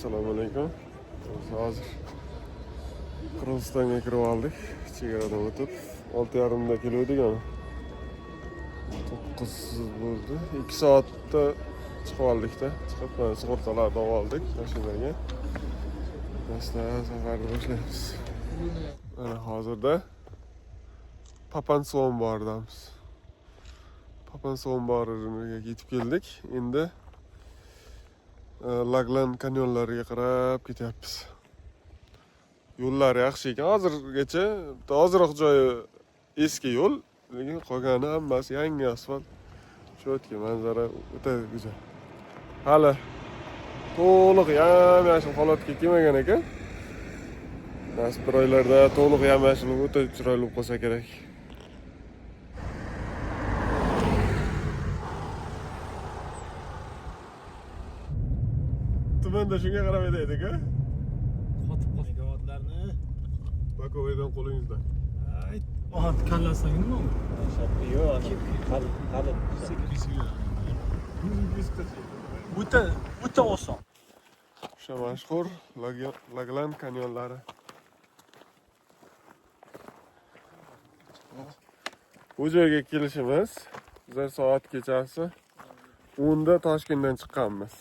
Assalomu alaykum. Biz hozir Qirg'izistonga kirib oldik. Chegaradan o'tib 6:30 da keluvdik ana. 9 bo'ldi. 2 soatda chiqib oldikda. Chiqib mana sug'urtalarni oldik mashinaga. Asta safarni boshlaymiz. Mana hozirda Papansuon boridamiz. Papansuon boriga yetib keldik. Endi Laglan kanyonlariga qarab ketyapmiz. Yo'llari yaxshi ekan. Hozirgacha bitta ozroq joyi eski yo'l, lekin qolgani hammasi yangi asfalt. Cho'tki manzara o'ta go'zal. Hali to'liq yam-yashil holatga kelmagan ekan. Nasib bir oylarda to'liq yam-yashil o'ta chiroyli bo'lib qolsa kerak. Tumanda shunga qarab haydaydik-a? Qotib qolgan gavatlarni. Bakoveydan qo'lingizdan. Ay, ot kallasidagi nima u? Yo'q, qalin, qalin. O'ta o'ta oson. O'sha mashhur Laglan kanyonlari. Bu joyga kelishimiz bizlar soat kechasi 10 da Toshkentdan chiqqanmiz.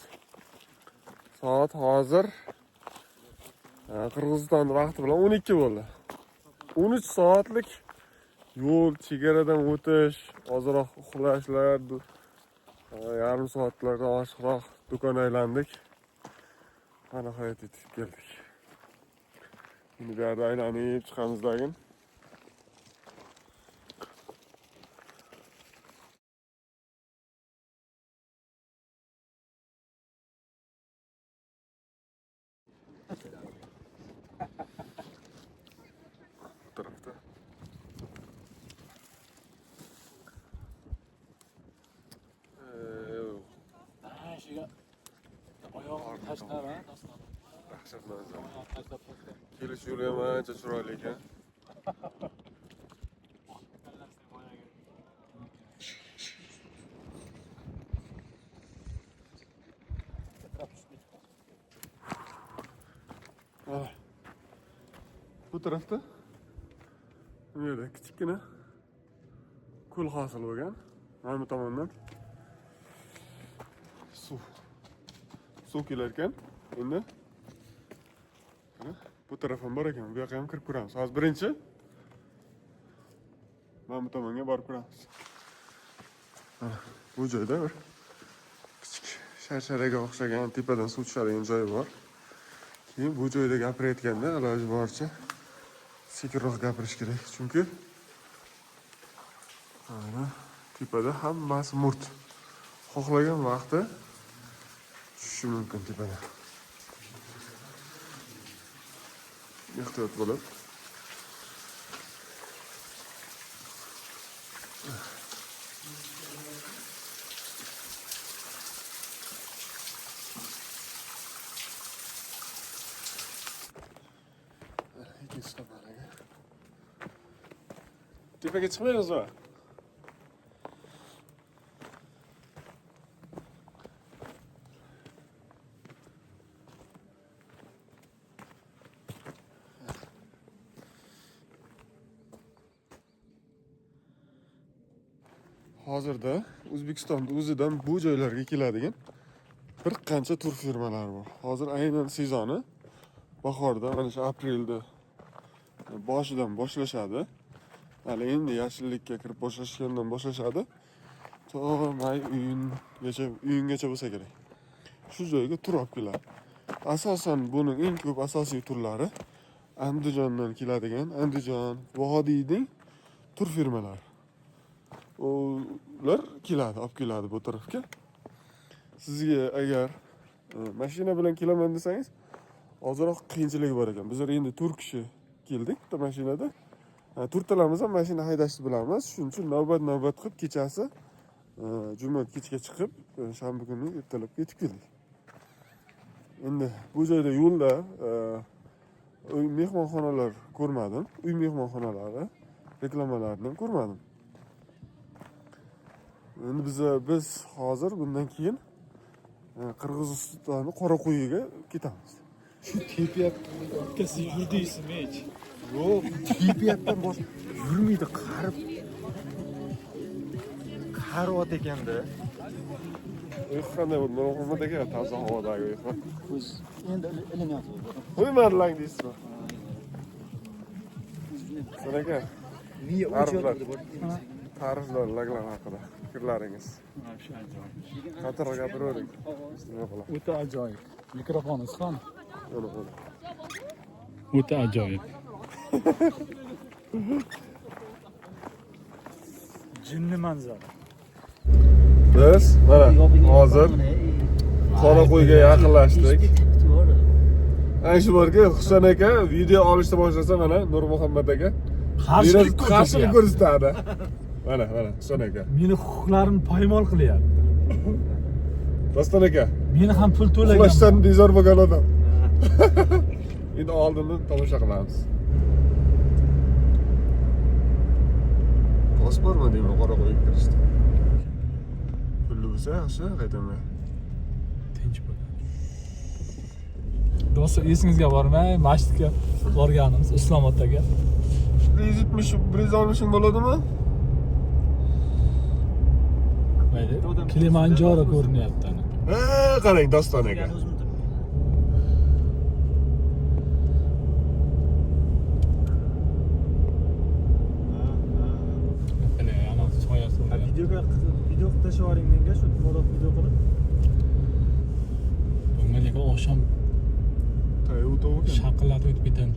Soat hozir Qirg'iziston vaqti bilan 12 bo'ldi. 13 soatlik yo'l, chegaradan o'tish, ozroq uxlashlar, yarim soatlardan oshiqroq do'kon aylandik. Va nihoyat yetib keldik. Endi bu yerda aylanib chiqamiz dagin. Bu tarafda. Ha, shuga oyog'ini tashlab, ha, doston. Dahshat manzara. Oyog'ini tashlab tashlab. Kelish yo'li ham ancha chiroyli ekan. Kallasini boyagi. Mana bu tarafda bu yerda kichikgina ko'l hosil bo'lgan. Mana bu tomondan suv kelar ekan. Endi mana bu taraf ham bor ekan. Bu yoqqa ham kirib ko'ramiz. Hozir birinchi mana bu tomonga borib ko'ramiz. Mana bu joyda bir kichik sharsharaga o'xshagan tepadan suv tushadigan joyi bor. Keyin bu joyda gapirayotganda iloji boricha sekinroq gapirish kerak, chunki mana tepada hammasi murt. Xohlagan vaqti tushishi mumkin tepada. Ehtiyot bo'lib. Ikkinchi tomoniga. Tepaga chiqmaymizmi? Hozirda O'zbekistonda o'zidan bu joylarga keladigan bir qancha tur firmalari bor. Hozir aynan sezoni bahorda, mana shu aprelda boshidan boshlashadi. Hali endi yashillikka kirib boshlashgandan boshlashadi. To may, iyungacha bo'lsa kerak. Shu joyga tur olib keladi. Asosan buning eng ko'p asosiy turlari Andijondan keladigan, Andijon vodiyning tur firmalari. Ular keladi, olib keladi bu tarafga. Sizga agar mashina bilan kelaman desangiz, ozroq qiyinchiligi bor ekan. Bizlar endi 4 kishi keldik bitta mashinada. To'rttalamiz ham mashina haydashni bilamiz. Shuning uchun navbat-navbat qilib kechasi, juma kechga chiqib, shanba kuni ertalab yetib keldik. Endi bu joyda yo'lda, uy mehmonxonalar ko'rmadim. Uy mehmonxonalari reklamalarini ham ko'rmadim. Endi biz hozir bundan keyin Qirg'izistonni Qoraquyiga ketamiz. Tepyapti. Akasi yurdiysizmi hech? Yo'q, tepyapdan bosh yurmaydi, qarib. Qari ot ekanda. Uyqu qanday bo'ldi? Nurmuhammad aka, toza havodagi uyqu. Ko'z endi ilinyapti. Qo'ymadilar deysizmi? Sen aka, Miya Ta'riflar. Ta'riflar laglar haqida fikrlaringiz. Qattiqroq gapiravering. Nima qiladi? O'ta ajoyib. Mikrofoningiz qani? Uni, uni. O'ta ajoyib. Jinni manzara. Biz mana hozir Qoraqo'yga yaqinlashdik. Ana shu borki, Husan aka video olishni boshlasa mana Nurmuhammad aka Qarshilik qarshilik ko'rsatadi. Mana, mana Husan aka. Meni huquqlarimni poymol qilyapti. Doston aka, Meni ham pul to'lagan. uxlashdan bezor bo'lgan odam. Endi oldinni tomosha qilamiz. Pos bormi deyman Qoraqo'yga kirishda. Pulli bo'lsa yaxshi, qaytaman. Tinch bo'ladi. Do'stlar, esingizga bormay, masjidga borganimiz Islom otaga. 170, 160 ming bo'ladimi? Mayli. Kilimanjaro ko'rinyapti ana. Ha, qarang Doston aka. Mana ana soyasi. Videoga video qilib tashlab yuboring menga shu bola video qilib. Bunga lekin oqshom Toyota ekan. shaqillatib o'tib ketadi.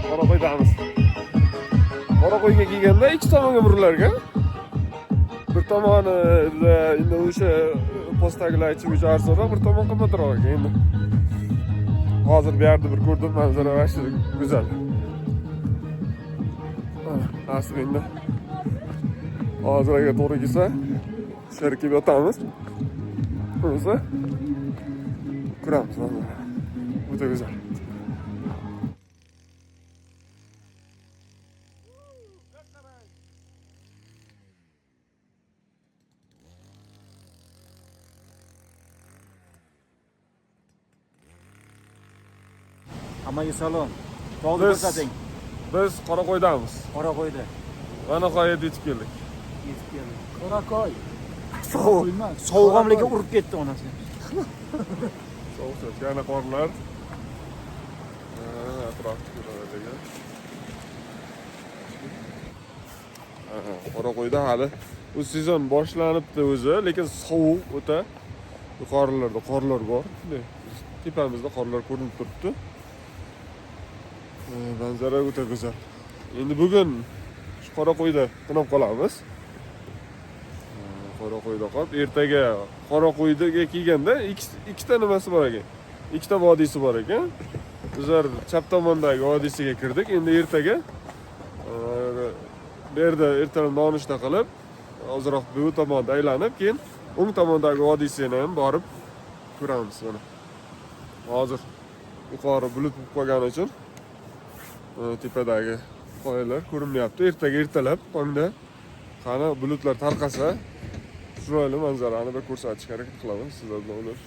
Qoraqo'ydamiz. Qoraqo'yga kelganda ikki tomonga burilar ekan. Bir tomoni endi o'sha postdagilar aytishicha arzonroq, bir tomon qimmatroq ekan endi. Hozir bu yerda bir ko'rdim, manzara вообще go'zal. Mana, nasib endi. Hozir agar to'g'ri kelsa, shu yerga kelib yotamiz. Bo'lmasa ko'ramiz manzara. O'ta go'zal. Hammaga salom. Tog'ni ko'rsating. Biz Qoraqo'ydamiz. Qoraqo'yda Va nihoyat yetib keldik. yetib keldik. Qorakoy. Sovuq. Sovuq urib ketdi onasi. Sovuq sovuq. Yana qorlar. Atrofni ko'rinadigan. Qoraqo'yda hali u sezon boshlanibdi o'zi, lekin sovuq o'ta. Yuqorilarda qorlar bor. Bunday tepamizda qorlar ko'rinib turibdi. Manzara o'ta go'zal. Endi bugun shu Qoraqo'yda tunab qolamiz. Qoraqo'yda qolib, ertaga Qoraqo'yga kelganda ikkita nimasi bor ekan. Ikkita vodiysi bor ekan. Bizlar chap tomondagi vodiysiga kirdik. Endi ertaga bu yerda ertalab nonushta qilib, ozroq bu tomonda aylanib, keyin o'ng tomondagi vodiysini ham borib ko'ramiz mana. Hozir yuqori bulut bo'lib qolgani uchun tepadagi qoyalar ko'rinmayapti. Ertaga ertalab tongda qani bulutlar tarqasa chiroyli manzarani bir ko'rsatishga harakat qilaman sizlar bilan ular.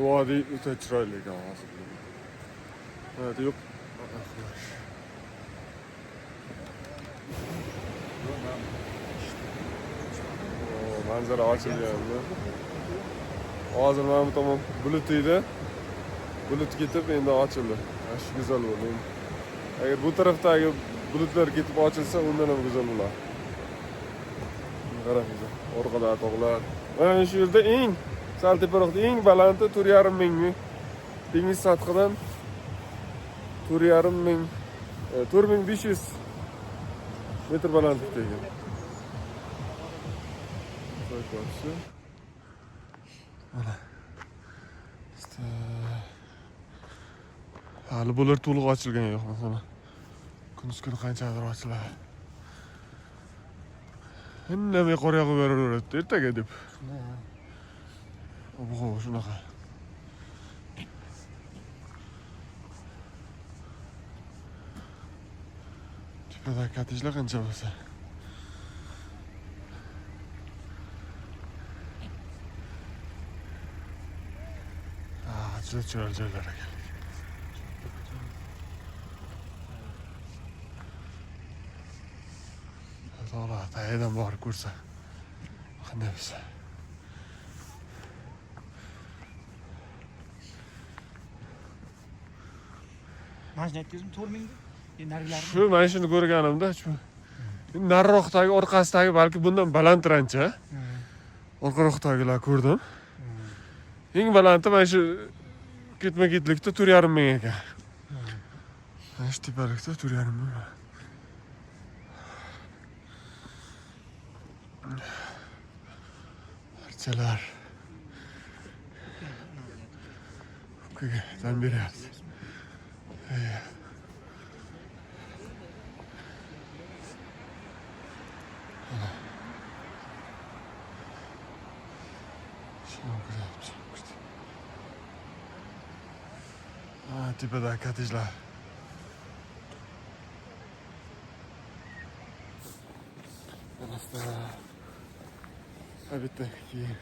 Vodiy o'ta chiroyli ekan hozir. Evet, yo'q. Manzara ochilgandi. Hozir mana bu tomon bulut edi. Bulut ketib endi ochildi. Mana shu go'zal bo'ldi endi. Agar bu tarafdagi bulutlar ketib ochilsa, undan ham go'zal bo'ladi. Qarang, orqada tog'lar, Mana shu yerda eng sal teparoqda eng balanti 4,5 ming dengiz sathidan 4,5 ming, 4500 metr balandlikda ekan. Toy ko'rishi. Mana. İşte hali bular to'liq ochilgani yo'q masalan. Kunduz kuni qanchadir ochiladi. Indamay qor yog'ib beraveradi ertaga deb. Ob-havo shunaqa. Tepadagi kottejlar qancha bo'lsa. Ah, juda chiroyli joylar ekan. Tog'lar tagidan borib ko'rsa qanday bo'lsa. Mana shuni aytdingizmi, 4000 deb? Narigilarni. Shu mana shuni ko'rganimda shu nariroqdagi orqasidagi balki bundan balanddir ancha. Orqaroqdagilar ko'rdim. Eng balanti mana shu ketma-ketlikda 4,5 ming ekan. Mana shu tepalikda 4,5 ming. Archalar. Ukaga dam beryapti. Shamol kutyapti, kuchli. Ha, tepadagi kottejlar. Mana обед dan keyin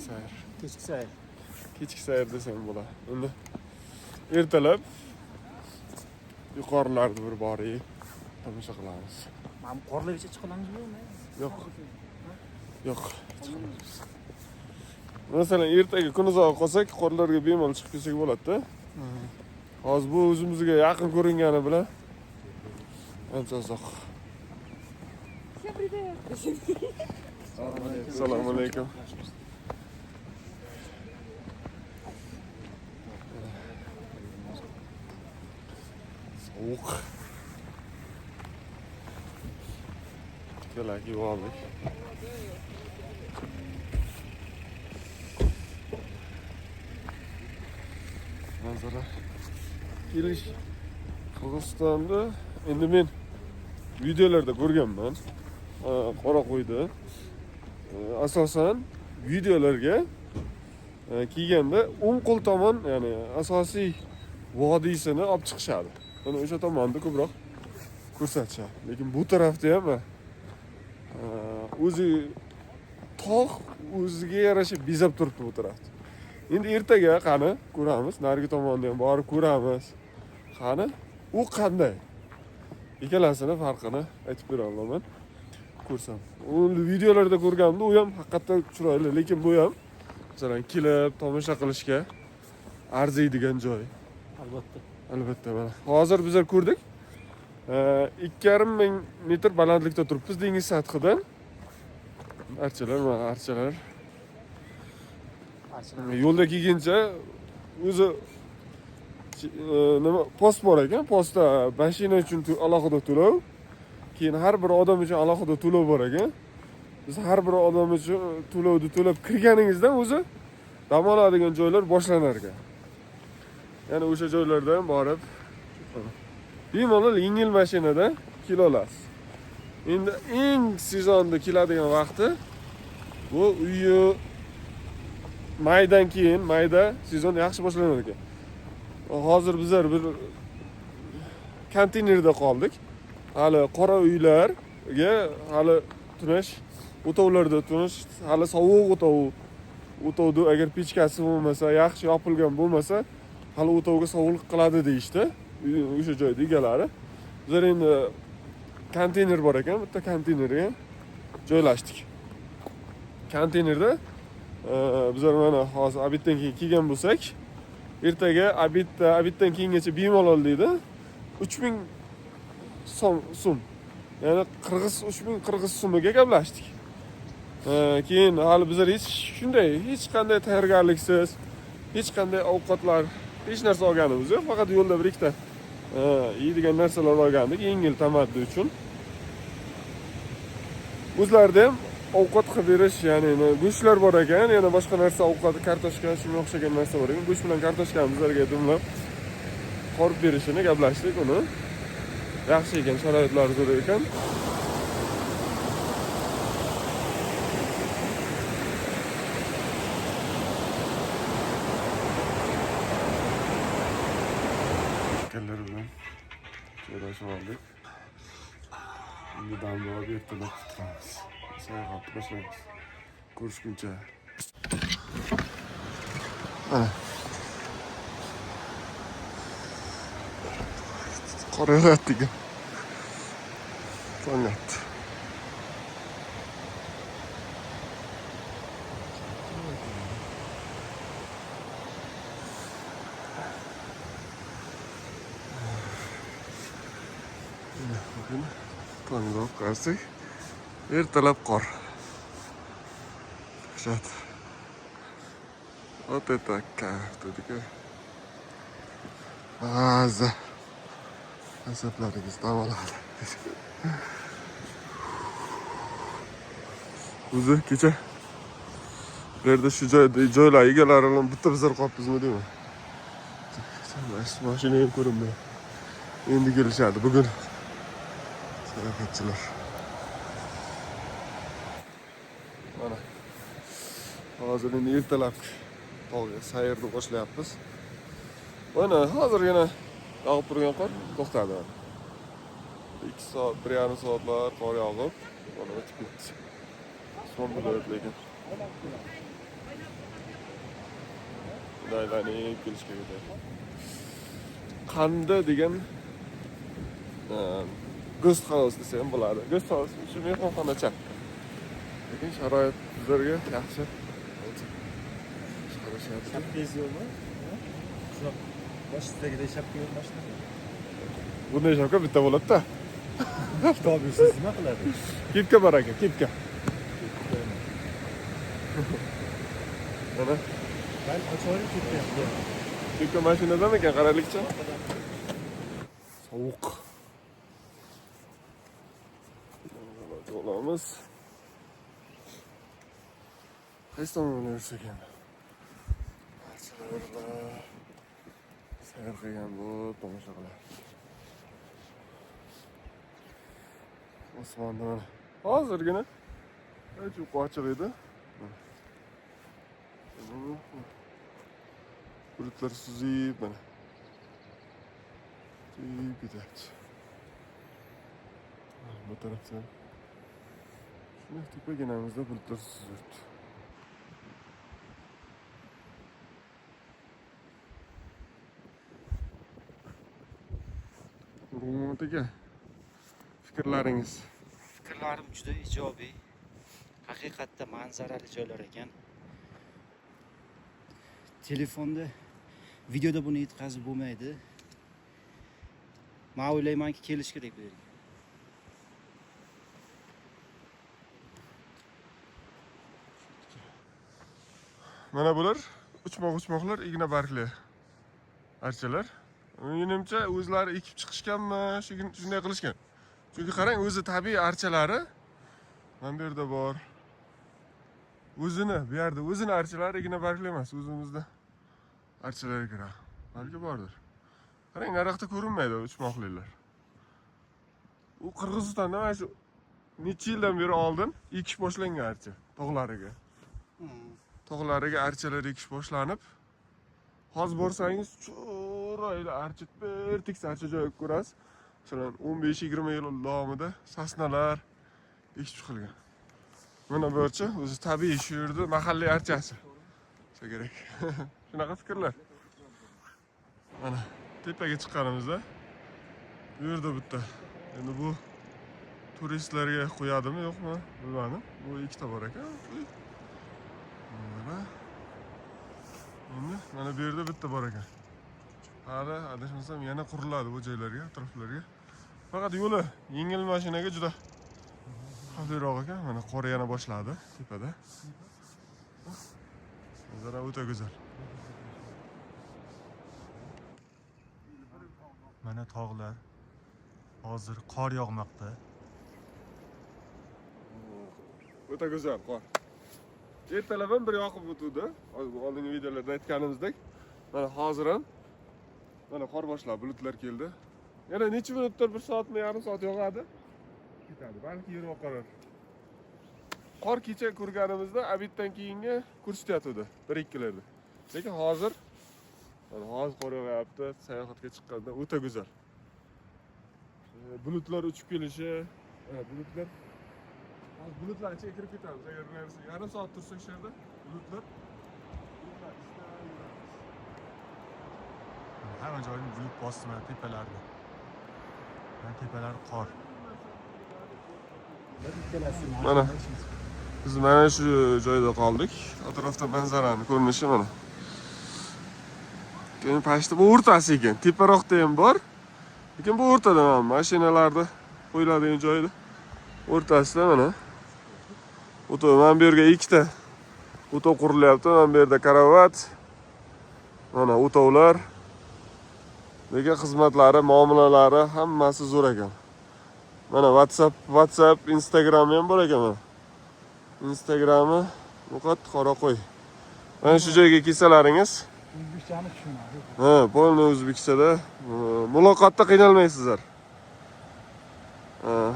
sayr. Kechki sayr. Kechki sayr desam bo'ladi. Endi ertalab yuqorilarni bir borib tomosha qilamiz. Mana bu qorlargacha chiqa olamizmi yo'qmi? Yo'q. Yo'q, chiqamiz. Masalan, ertaga kun uzoq qolsak, qorlarga bemalol chiqib ketsak bo'ladi-da. Hozir bu o'zimizga yaqin ko'ringani bilan ancha uzoq. Всем привет! Assalomu alaykum. Sovuq. Kurtkalar kiyib oldik. Manzara. Kelish Qirg'izistonda endi men videolarda ko'rganman. Qoraqo'yda. Asosan videolarga kelganda o'ng qo'l tomon, ya'ni asosiy vodiysini olib chiqishadi. Mana o'sha tomonni ko'proq ko'rsatishadi. Lekin bu tarafda ham o'zi tog' o'ziga yarasha bezab turibdi bu tarafda. Endi ertaga qani ko'ramiz, narigi tomonni ham borib ko'ramiz. Qani u qanday? Ikkalasini farqini aytib bera olaman. Ko'rsam. U videolarda ko'rganimda u ham haqiqatdan chiroyli, lekin bu ham masalan kelib tomosha qilishga arziydigan joy. Albatta. Albatta mana. Hozir bizlar ko'rdik. 2,5 ming metr balandlikda turibmiz dengiz sathidan. Archalar, mana archalar. Archalar. Yo'lda kelguncha o'zi nima post bor ekan, postda mashina uchun alohida to'lov, keyin har bir odam uchun alohida to'lov bor ekan. Biz har bir odam uchun to'lovni to'lab kirganingizdan o'zi dam oladigan joylar boshlanar ekan. Ya'ni o'sha joylarda ham borib bemalol yengil mashinada kela olasiz. Endi eng sezonda keladigan vaqti bu uyi maydan keyin, mayda sezon yaxshi boshlanar ekan. Hozir bizlar bir konteynerda qoldik. Hali qora uylarga hali tunash, o'tovlarda tunash, hali sovuq o'tov. O'tovda agar pechkasi bo'lmasa, yaxshi yopilgan bo'lmasa, hali o'tovga sovuqlik qiladi deyishdi o'sha joyda egalari. Bizlar endi konteyner bor ekan, bitta konteynerga joylashdik. Konteynerda bizlar mana hozir обед dan keyin kelgan bo'lsak, ertaga обед da, обед dan keyingacha bemalol deydi. 3000 so'm, so'm. Ya'ni qirg'iz 3000 qirg'iz so'miga gaplashdik. Keyin hali bizlar hech shunday hech qanday tayyorgarliksiz, hech qanday ovqatlar, hech narsa olganimiz yo'q. Faqat yo'lda bir ikkita yeydigan narsalar olgandik, yengil tamaddi uchun. O'zlarida ham ovqat qilib berish, ya'ni go'shtlar bor ekan, yana boshqa narsa ovqat, kartoshka, shunga o'xshagan narsa bor ekan. Go'sht bilan kartoshkani bizlarga dumlab qovurib berishini gaplashdik uni. Yaxshi ekan, sharoitlari zo'r ekan. Akalar bilan joylashib oldik. Endi damni olib ertalab kutamiz. Sayohatni boshlaymiz. Ko'rishguncha. Mana. Qor yog'yapti ekan. Tong otdi. Bugun tongda qarasak, ertalab qor. Dahshat. Вот это кайф dedik. Maza. Asablaringiz davoladi. O'zi kecha bu yerda shu joyda joylar egalari bilan bitta bizlar qolibmizmi deyman. Mashina ham ko'rinmaydi. Endi kelishadi bugun sayohatchilar. Mana hozir endi ertalab tog'ga sayrni boshlayapmiz. Mana hozirgina yog'ib turgan qor to'xtadi. 2 soat, 1,5 soatlar qor yog'ib, mana o'tib ketdi. Osmon bulut lekin. Aylanib kelishga ketadi. Qandi degan guest house desa ham bo'ladi. Guest house shu mehmonxonacha. Lekin sharoit bizlarga yaxshi. Chiqarishyapti. Shapkangiz yo'qmi? Shunaqa boshingizdagiday shapka yo'q mashinada. Bunday shapka bitta bo'ladi-da. Kitob yursangiz nima qiladi? Kepka bor ekan, kepka. Mana Mayli, ochib oling kepka. kepka mashinadami ekan, qaraylikchi. Sovuq. Olamiz. Qaysi tomonga yursak endi? Archalar sayr qilgan bo'lib tomosha qilyapti. Osmonda mana hozirgina ancha ochiq edi. Bulutlar suzib mana. Suzib ketyapti. Bu tarafdan shunday tepaginamizda bulutlar suzib yuribdi. Urg'umot aka, fikrlaringiz? Fikrlarim juda ijobiy. Haqiqatda manzarali joylar ekan. Telefonda, videoda buni yetkazib bo'lmaydi. Men o'ylaymanki, kelish kerak bu yerga. Mana bular uchmoq-uchmoqlar igna bargli archalar. Menimcha o'zlari ekib chiqishganmi, shunday qilishgan. Chunki qarang, o'zi tabiiy archalari mana bu yerda bor. O'zini bu yerda o'zini archalari igna bargli emas, o'zimizda archalarga kiradi. Balki bordir. Qarang, naryoqda ko'rinmaydi uchmoqlilar. U Qirg'izistonda mana shu necha yildan beri oldin ekish boshlangan archa tog'lariga. Tog'lariga archalar ekish boshlanib, hozir borsangiz chiroyli archa, bir tekis archa joyi ko'rasiz. Masalan, 15-20 yil davomida sosnalar ekib chiqilgan. Mana bu archa o'zi tabiiy shu yerda mahalliy archasi. Bo'lsa kerak. Shunaqa fikrlar. Mana tepaga chiqqanimizda bu yerda bitta. Endi bu turistlarga qo'yadimi yo'qmi bilmadim. Bu ikkita bor ekan. Mana. Endi mana bu yerda bitta bor ekan. Hali adashmasam yana quriladi bu joylarga, atroflarga. Faqat yo'li yengil mashinaga juda Xavfliroq ekan. Mana qor yana boshladi tepada. Manzara o'ta go'zal. Mana tog'lar. Hozir qor yog'moqda. O'ta go'zal qor. Ertalab ham bir yoqib o'tuvdi. Oldingi videolarda aytganimizdek. Mana hozir ham mana qor boshlab bulutlar keldi. Yana necha minutdir, bir soatmi, yarim soat yog'adi. Ketadi. Balki yer oqarar. Qor kecha ko'rganimizda обед dan keyingi ko'rsatayotgandi, 1-2larda. Lekin hozir mana hozir qor yog'yapti. Sayohatga chiqqanda o'ta go'zal. Bulutlar uchib kelishi, bulutlar. Hozir bulutlar ichiga kirib ketamiz. Agar narsa yarim soat tursak shu yerda bulutlar ichida yuramiz. Mana hamma joyni bulut bosdi, mana tepalarni. Mana tepalar qor. Mana biz mana shu joyda qoldik. Atrofda manzarani ko'rinishi mana. Keyin pastda bu o'rtasi ekan. Teparoqda ham bor. Lekin bu o'rtada mana mashinalarni qo'yiladigan joyda. O'rtasida mana. O'tov mana bu yerga ikkita o'tov qurilyapti. Mana bu yerda karavot. Mana o'tovlar. Lekin xizmatlari, muomalalari hammasi zo'r ekan. Mana WhatsApp, Instagram ham bor ekan mana. Instagrami Muqat Qoraqo'y. Mana shu joyga kelsalaringiz, O'zbekchani tushunadi. ha, полный o'zbekchada muloqotda qiynalmaysizlar.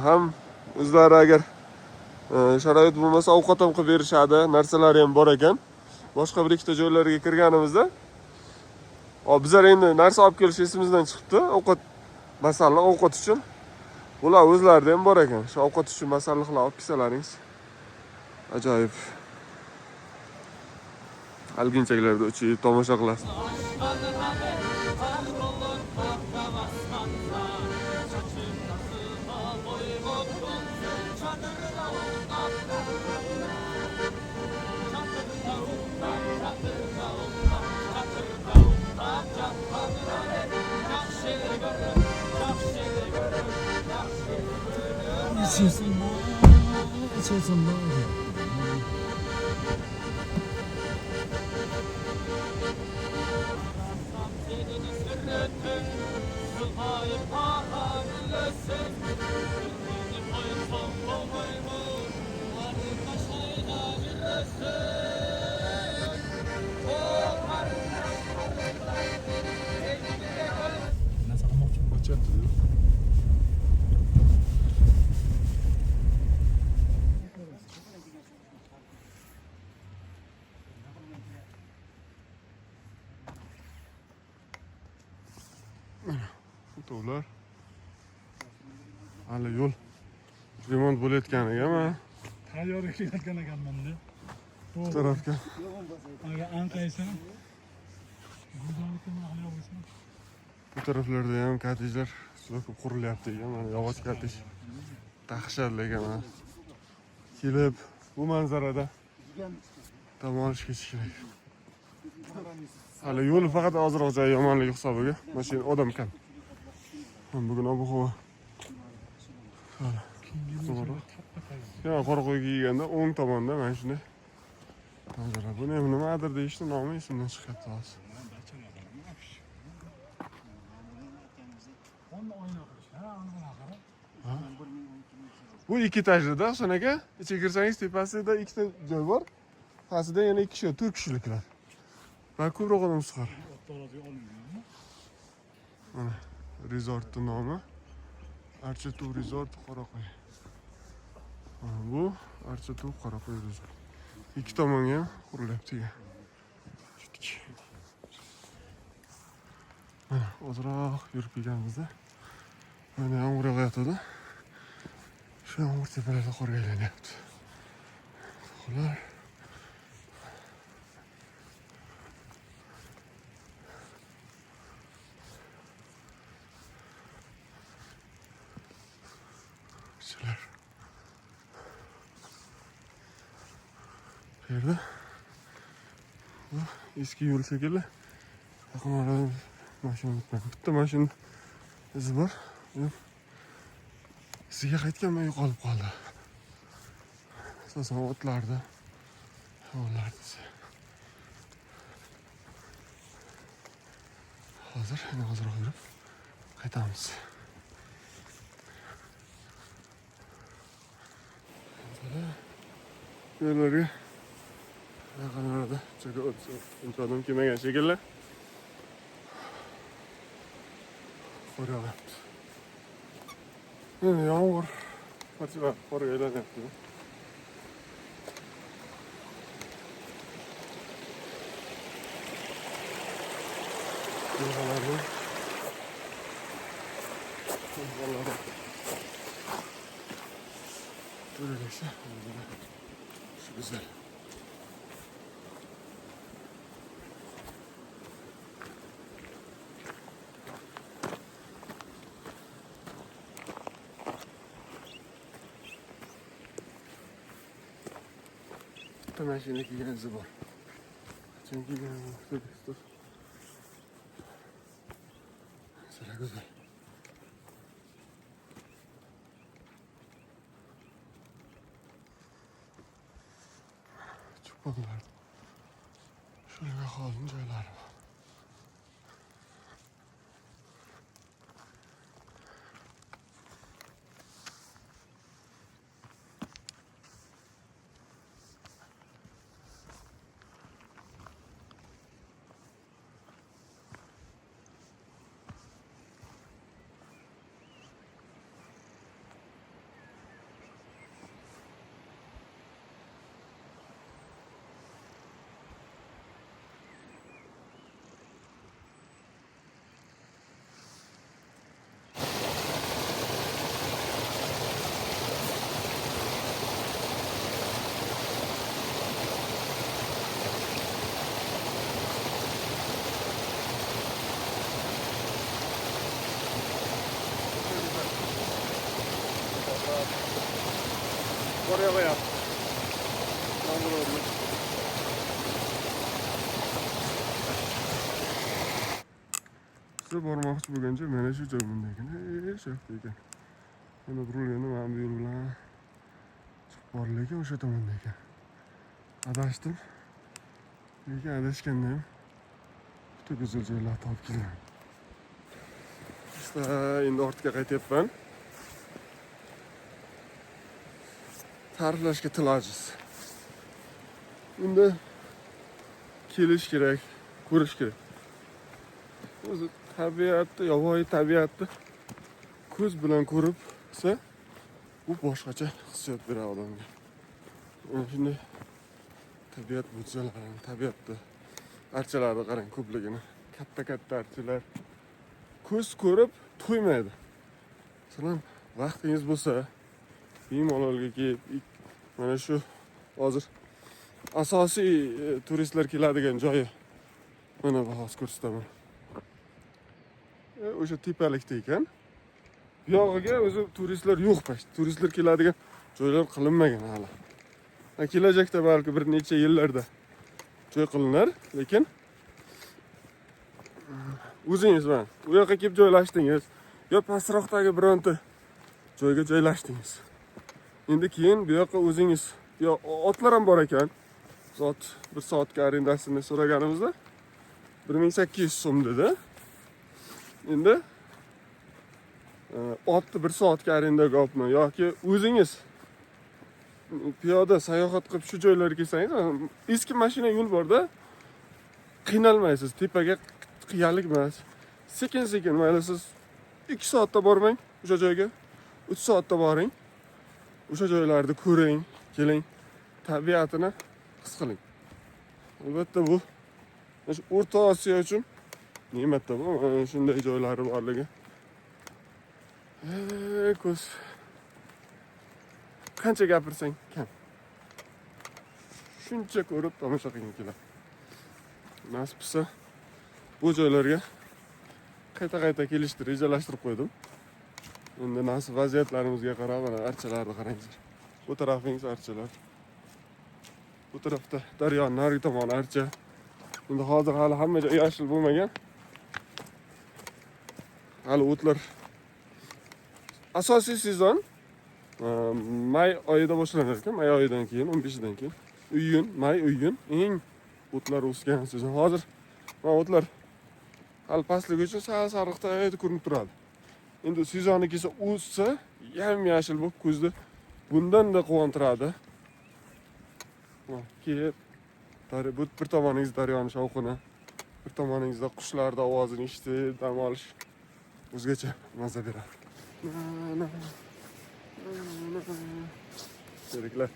Ham o'zlari agar sharoit bo'lmasa ovqat ham qilib berishadi, narsalari ham bor ekan. Boshqa bir ikkita joylarga kirganimizda, hop, bizlar endi narsa olib kelish esimizdan chiqibdi, ovqat masalliq ovqat uchun. Bular o'zlarida ham bor ekan. Shu ovqat uchun masalliqlar olib kelsalaringiz ajoyib. Alginchaklarda uchib tomosha qilasiz. İçilsin, içilsin. Narsa qilmoqchi. Ochyapti. Mana o'tovlar. Hali yo'l remont bo'layotganiga mana Tayyor kelayotgan ekanman-da. bu tarafga. Agar anqaysa, go'zallikni ahli bo'lsa. Bu taraflarda ham kottejlar juda ko'p qurilyapti ekan. Mana yog'och kottej dahshatli ekan mana. Kelib bu manzarada dam olish kerak. Hali yo'l faqat ozroq joyi yomonligi hisobiga mashina odam kam. Ham bugun ob-havo to'g'ri. Yana Qoraqo'yga kelganda o'ng tomonda mana shunday manzara. Buni ham nimadir deyishdi, nomi esimdan chiqyapti hozir. Onni oyna qilish, ha, uni qara. Bu ikki etajlida, Husan aka. Ichiga kirsangiz tepasida ikkita joy bor. Pastida yana ikki kishi, to'rt kishiliklar. Va ko'proq odam sig'ar. O'rtaroqga olingan. Mana rezortning nomi Archa Tour Resort Qoraqo'y. Mana bu Archa Tour Qoraqo'y Resort. Ikki tomonga ham qurilyapti ekan. Ketdik. Mana ozroq yurib kelganimizda mana yomg'ir yog'ayotgandi. Shu yomg'ir tepalarda qorga aylanyapti. Tog'lar. Shular. Bu yerda bu eski yo'l shekilli. Yaqin orada mashina o'tmaydi. Bitta mashina izi bor. U ham iziga qaytganman, yo'qolib qoldi. Asosan otlarda, hayvonlarda. Hozir yana ozroq yurib qaytamiz. Bu yerlarga yaqinlarda uncha odam kelmagan shekilli. Qor yog'yapti. Endi yomg'ir parchalar qorga aylanyapti. Yilg'alarni yilg'alar Böyleyse manzara şu güzel. Bitta mashina kelgan izi bor. Qachon kelgan bu? Manzara güzel. Cho'ponlar shunaqa holni joylari bor. Qor yog'yapti. Yomg'ir oldi. Siz bormoqchi bo'lgancha mana shu joy bunday ekan. Shu yoqda ekan. Mana burilganda mana bu yo'l bilan chiqib borilar ekan, o'sha tomonda ekan. Adashdim. Lekin adashganda ham juda go'zal joylar topib keldim. İşte endi ortga qaytyapman. Ta'riflashga til ojiz. Unda kelish kerak, ko'rish kerak. O'zi tabiatni, yovvoyi tabiatni ko'z bilan ko'ribsa, bu boshqacha hissiyot beradi odamga. Mana shunday tabiat mo'jizalarini, tabiatni archalarni qarang ko'pligini. Katta-katta archalar. Ko'z ko'rib to'ymaydi. Masalan, vaqtingiz bo'lsa, bemalolga kelib, mana shu hozir asosiy turistlar keladigan joyi. Mana bu hozir ko'rsataman. O'sha tepalikda ekan. Bu yog'iga o'zi turistlar yo'q past. Turistlar keladigan joylar qilinmagan hali. Kelajakda balki bir necha yillarda joy qilinar, lekin o'zingiz mana u yoqqa kelib joylashdingiz yo pastroqdagi bironta joyga joylashdingiz. Endi keyin bu yoqqa o'zingiz yo otlar ham bor ekan. Ot bir soatga arendasini so'raganimizda 1800 so'm dedi. Endi otni bir soatga arendaga olibmi yoki o'zingiz piyoda sayohat qilib shu joylarga kelsangiz, eski mashina yo'l borda, qiynalmaysiz, tepaga qiyalik emas. Sekin-sekin, mayli siz 2 soatda bormang o'sha joyga, 3 soatda boring. O'sha joylarni ko'ring, keling, tabiatini his qiling. Albatta bu O'rta Osiyo uchun ne'matda bu, mana shunday joylari borligi. Ko'z qancha gapirsang kam. Shuncha ko'rib tomosha qilging keladi. Nasib qilsa bu joylarga qayta-qayta kelishni rejalashtirib qo'ydim. Endi nasib vaziyatlarimizga qarab mana archalarni qarangizlar. Bu tarafingiz archalar. Bu tarafda daryoning narigi tomoni archa. Endi hozir hali hamma joy yashil bo'lmagan. Hali o'tlar. Asosiy sezon May oyida boshlanar ekan, may oyidan keyin, 15idan keyin. Iyun, may, iyun eng o'tlar o'sgan sezon. Hozir mana o'tlar hali pastligi uchun sal sariqda ko'rinib turadi. Endi sezoni kelsa o'ssa, yam-yashil bo'lib ko'zni bundan-da quvontiradi. Kelib, bu bir tomoningiz daryoni shovqini, bir tomoningizda qushlarning ovozini eshitib dam olish o'zgacha maza beradi. Sheriklar.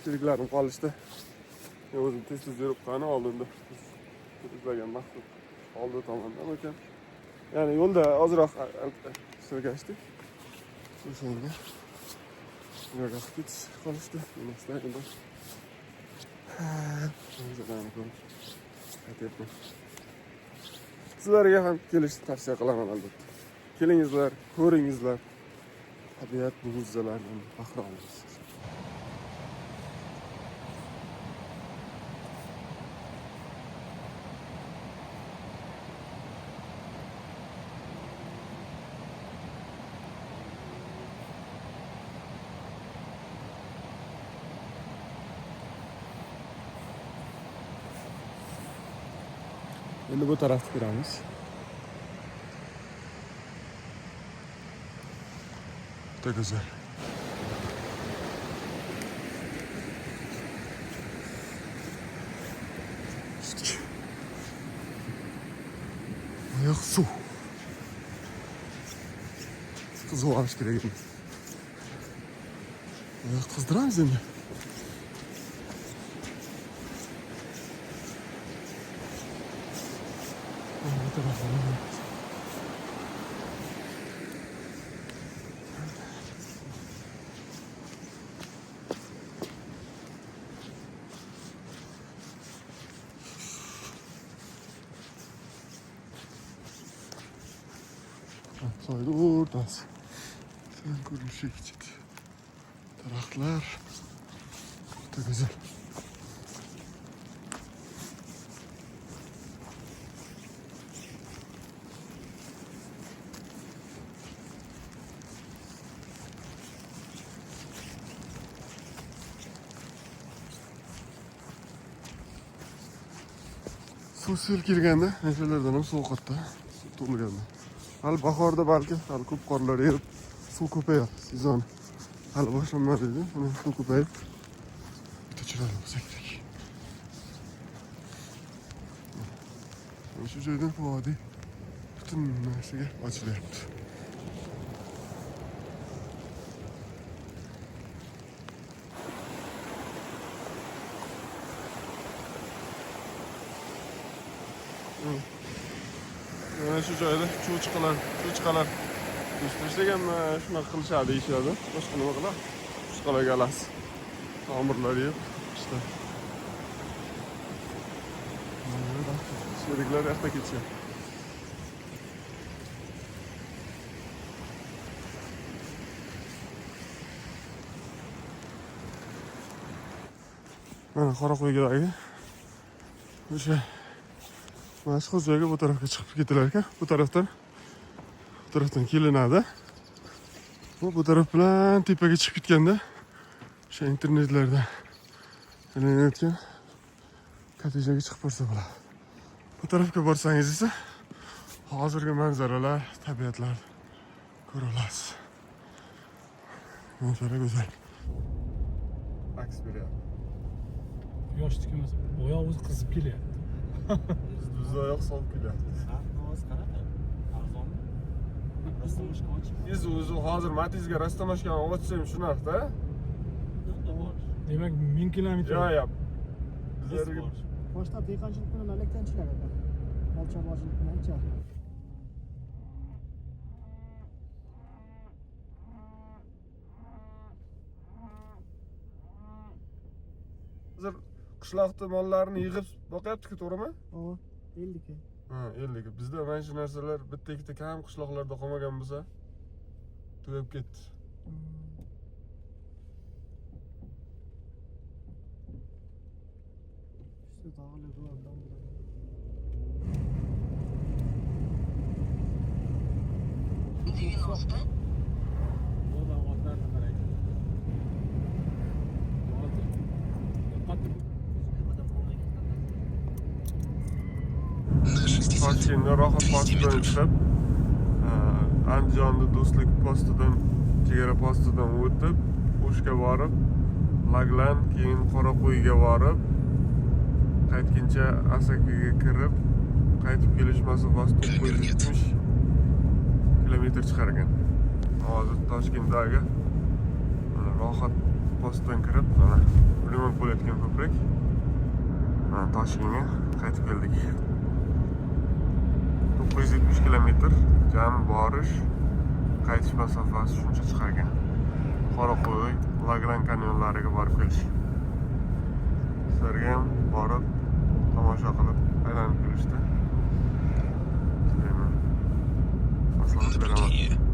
Sheriklarim qolishdi. Men o'zim tez-tez yurib qani oldinda izlagan maqsad oldi tomondan ekan. Ya'ni yo'lda ozroq sirgashdik. O'shanga ularga ketish qolishdi. Emasdan endi manzarani ko'rib qaytyapman. Sizlarga ham kelishni tavsiya qilaman albatta. Kelingizlar, ko'ringizlar. Tabiat mo'jizalaridan bahra olasiz. Endi bu tarafni ko'ramiz. Juda go'zal. Tushdik. Oyoq suv. Qizib olish kerak endi. Oyoq qizdiramiz endi. Soyda o'rtasi. Sen ko'rinishi kechadi. Daraxtlar juda go'zal. Suv sel kelganda, neshalardan ham suv oqadi, suv to'lganda. Hali bahorda balki hali ko'p qorlar erib suv ko'payadi. Sezon hali boshlanmadi edi. Mana suv ko'payib juda chiroyli bo'lsa kerak. Mana shu joydan vodiy butun narsaga ochilyapti. Mana shu joyda cho'chqalar tashlaganmi, shunaqa qilishadi deyishadi. Boshqa nima qiladi? Cho'chqalar galasi. Tomirlar yeb, işte. Sheriklar yoqda ketishadi. Mana Qoraqo'ygadagi o'sha mashhur joyga bu tarafga chiqib ketilar ekan. Bu tarafdan kelinadi. Bu taraf bilan tepaga chiqib ketganda o'sha internetlarda ilinayotgan kotejga chiqib borsa bo'ladi. Bu tarafga borsangiz esa hozirgi manzaralar, tabiatlar ko'ra olasiz. Manzara go'zal. Aks beryapti. Quyosh tikilmasa, oyoq o'zi qizib kelyapti. Bizni oyoq solib kelyapti. Narxi qanaqa? Arzonmi? Rastamoshka ochib. Siz o'zi hozir Matizga rastamoshkani ochsam shu narxda? Demak, 1000 kilometr. Yo'q, yo'q. Bizlarga Boshlab dehqonchilik bilan alakdanchilar aka. Mol chorvachilik bilan ichar. Hozir qishloqda mollarini yig'ib boqyapti-ku, to'g'rimi? O, 52. Ha, 52. Bizda mana shu narsalar bitta ikkita kam qishloqlarda qolmagan bo'lsa, tugab ketdi. Shu tog'lar bu odam. Odam otlarni Toshkentda Rohat 200 postidan метров. chiqib, Andijonni Do'stlik postidan, chegara postidan o'tib, O'shga borib, Laglan, keyin Qoraquyiga borib, qaytguncha Asakaga kirib, qaytib kelish masofasi Вернет. 970 kilometr chiqar ekan. Hozir Toshkentdagi mana Rohat postdan kirib, mana remont bo'layotgan ko'prik. Mana Toshkentga qaytib keldik. 970 kilometr jami borish, qaytish masofasi shuncha chiqar ekan. Qoraquy, Laglan kanyonlariga borib kelish. Sizlarga ham borib tomosha qilib, aylanib kelishni istayman. Maslahat beraman. Наблюдение.